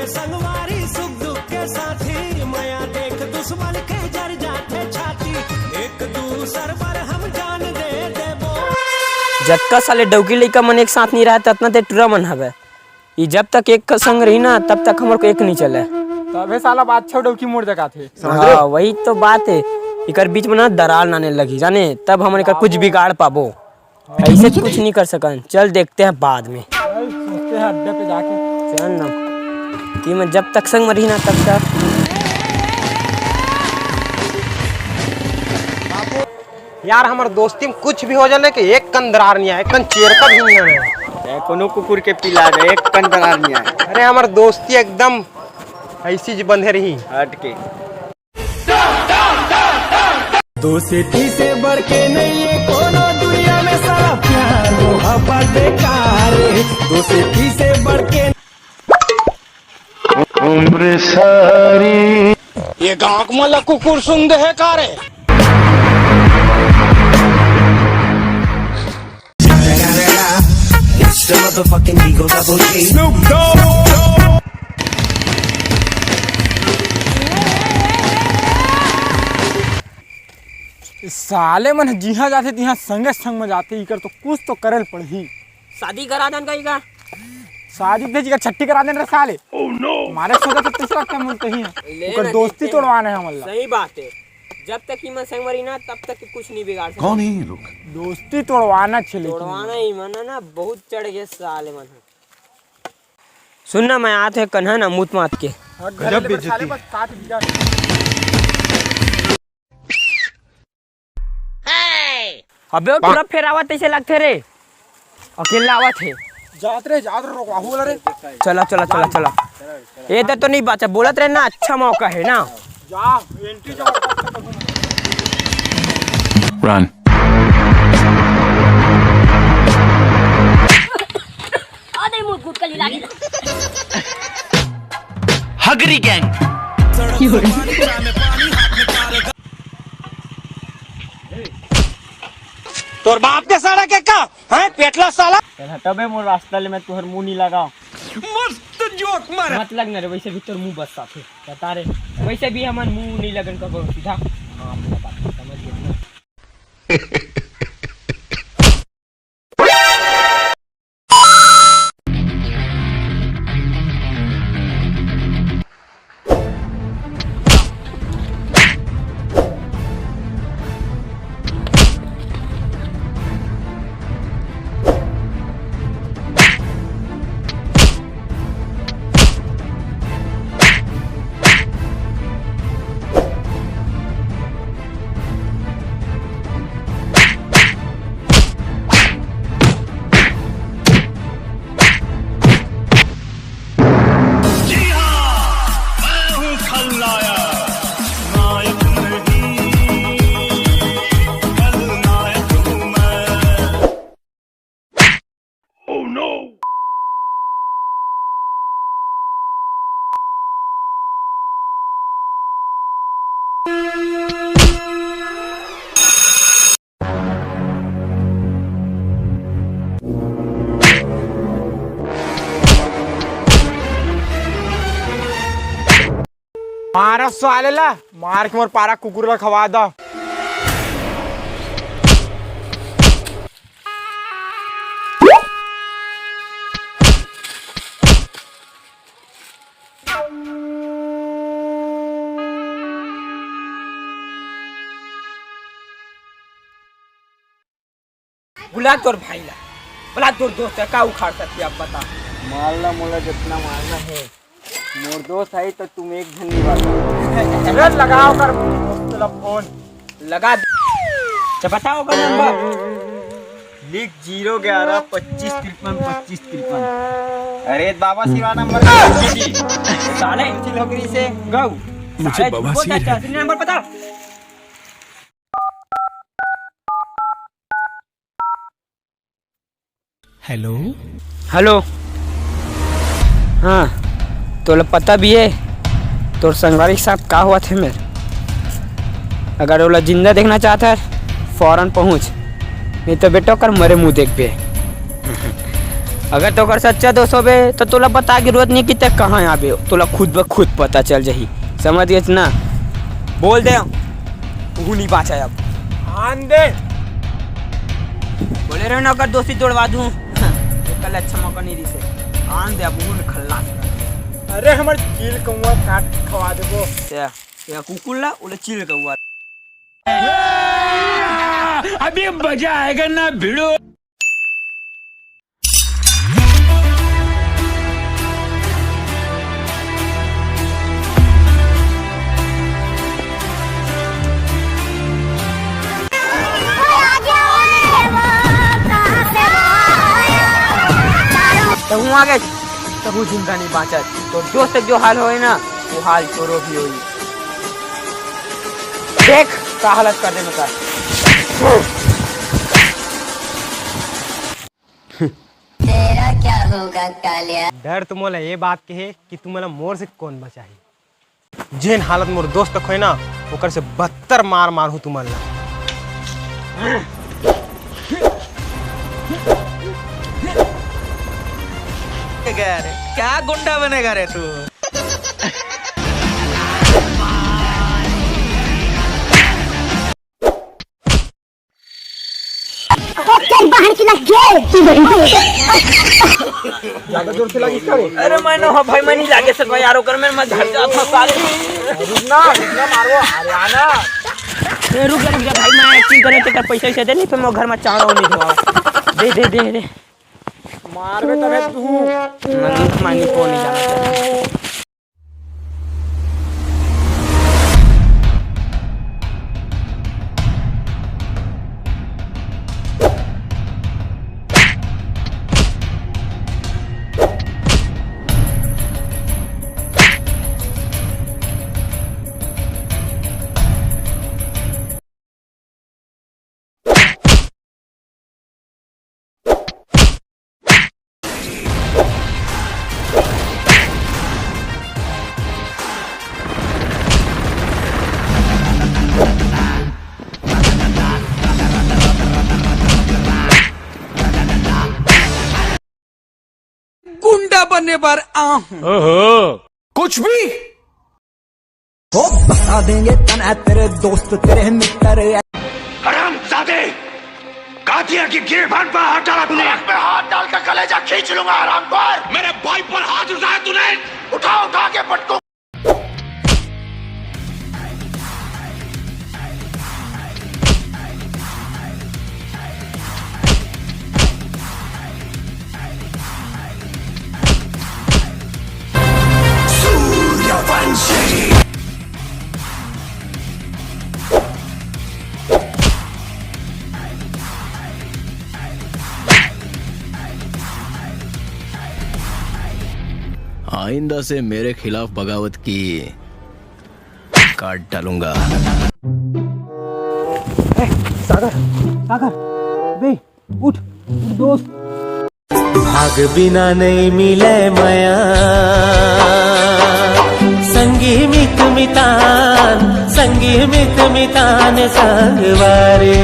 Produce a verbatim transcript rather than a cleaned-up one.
संगवारी सुख दुख के साथी, मया देख दुश्मन के जर जाथे छाती, एक दूसर बर हम जान दे देबो। जतका साले डौकी लइका मन एक साथ नहीं रहत, ततना ते टुरा मन हवे। ई जब तक एक संग रही ना, तब तक हमर को एक नहीं चले। तभे साला बादशाह डौकी मोर जगह थे। हाँ, वही तो बात है। इकर बीच में ना दरार लाने लगी, जाने, तब हमन इकर कुछ बिगाड़ पाबो। ऐसे तो कुछ नहीं कर सकन। चल, देखते हैं बाद में। चल, सोचते हैं अड्डे पे जाके। चल ना। कि मैं जब तक संग में रही ना, तब तक। यार, हमर दोस्ती में कुछ भी हो जाए, लेकिन एक कन दरार नहीं आए, एक कन चेरका भी नहीं आए। ए, कोनो कुकुर के पिला दे, एक कन दरार नहीं आए। अरे, हमर दोस्ती एकदम ऐसी ज बंधे रही। हट के। दोस्ती से बढ़ के नहीं है कोनो दुनिया में साला प्यार, मोहब्बत बेकार है। दोस्ती से बढ़ के उम्र सारी। ये गांव को मला कुकुर सुन दे है का रे? It's the motherfucking Eagle Double G. Snoop Dogg. साले मन जिहां जाथे तिहां संगे संग में जाथे, इकर तो कुछ तो करे ल पड़ही। शादी करा देन का इका? शादी दे जिकर छट्टी करा देन रे साले। Oh no! मारे सोचा तो तीसरा क्या मिलते ही है। ले ओकर ना दोस्ती देखते हैं। तोड़वाना है हमला। सही बात है, जब तक इमन संग मरी ना, तब तक कुछ नहीं बिगाड़ सकते। कौन है ये लोग? दोस्ती तोड़वाना छे लेकिन। तोड़वाना ही मन ना, बहुत चढ़ गए साले मन। सुन ना, मैं आत है कन्हा ना मूत मात के। हाँ, गजब घरे ले बेइज्जती। साले बस काट दिया। अबे वो टुरा फेर आवत तैसे लगथे रे, अकेला आवत हे। जात रे, जात रे, रोकवाहू वाला रे। चला, चला, चला, चला। ये तो, तो नहीं बाचा, बोलत रहे ना, अच्छा मौका है ना। जा, एंट्री जबरदस्त कर दूंगा। Run. अरे मुंह गुटकली लागी। हगरी गैंग। तोर बाप के साला के का? हैं, पेटला साला? चल हटबे मोर रास्ता ले, मैं तुहर मुंह नहीं लगाओ। मस्त जोक मार। मत लगना रे, वैसे भी तोर मुंह बस्सा थे। बता रे, वैसे भी हमन मुंह नहीं लगन करो सीधा। हाँ, अपना बात समझ गए ना। जी हाँ, मैं हूँ खलनायक, नायक नहीं, खलनायक हूँ मैं। Oh no! मारा साले ला, मार के मोर पारा कुकुर ला खवा दा। बुला तोर भाई ला, बुला तोर दोस्त ला, का उखाड़ सकती है, आप बता। मारना मोला जितना मारना है, मोर दोस्त आई तो तुम एक झन नहीं बात। अरे लगाओ कर दोस्त ला फोन। लगा दे। अच्छा, बताओ का नंबर। लिख जीरो ग्यारह पच्चीस तिरपन पच्चीस तिरपन। अरे बाबा सिवा नंबर। साले नौकरी से गऊ। मुझे साले बवासीर बोलता है। चाचा, नंबर बता। हेलो। हेलो। हाँ, तोला पता भी है तोर संगवारी के साथ का हुआ थे मेरे? अगर ओला जिंदा देखना चाहता है, फौरन पहुँच, नहीं तो बेटा ओकर मरे मुंह देखबे। अगर तोकर सच्चा दोस्त होबे, तो तोला बता के जरूरत नहीं कि ते कहाँ आबे, तोला खुद ब खुद पता चल जाही। समझ गेस ना? बोल दे, उहू नहीं बाँचा अब। आन दे। बोले रहे ना, अगर दोस्ती तोड़वा दूँ। कल अच्छा मौका नहीं दिसे। आन दे, अब उहू खल्लास कर। अरे, हमर चील कौआ काट खवा देबो। या, या कुकुर ला, उला चील कौआ। अभी मजा आएगा ना भिड़ो। तहूँ आगे, तहूँ जिंदा नहीं बाँचत। तो दोस्त के जो हाल होए ना, वो हाल तोरो भी होई। देख, का हालत कर देना का। तेरा क्या होगा कालिया? डर तो मोला ये बात के हे कि तुमला मोर से कौन बचाही। जेन हालत मोर दोस्त तक होए ना, ओकर से बदतर मार मार हूँ तुमन ला। क्या गुंडा बनेगा रे तू? तेरी बहन की लग गई। ज्यादा जोर से लगी इसका रे। अरे मैं ना, हाँ भाई, मैं नहीं लागे सकता यार, ओकर में मैं घर जाता हूँ साले। रुकना, रुकना, मारो, हरियाणा। ए, रुक जा, रुक जा भाई, मैं एक्टिंग करे, तेरा पैसा वैसा दे, नहीं तो मैं घर में चावल नहीं खवाओ। दे, दे, दे, दे। मार में तबे तू। मैं, मैं नहीं, को नहीं जाना। गुंडा बनने पर आ हूँ। ओहो, कुछ भी। हो बता देंगे तन है तेरे दोस्त, तेरे मित्र। हरामजादे, कातिया की गिरबान पर हाथ डाला तूने। मैं हाथ डालकर कलेजा खींच लूंगा हरामखोर। मेरे भाई पर हाथ उठाया तूने। उठा उठा के पटको। आइंदा से मेरे खिलाफ बगावत की काट डालूंगा। ए, सागर, सागर, बे, उठ, उठ दोस्त। भाग बिना नहीं मिले मया, संगी मित मितान, संगी मित मितान संगवारी।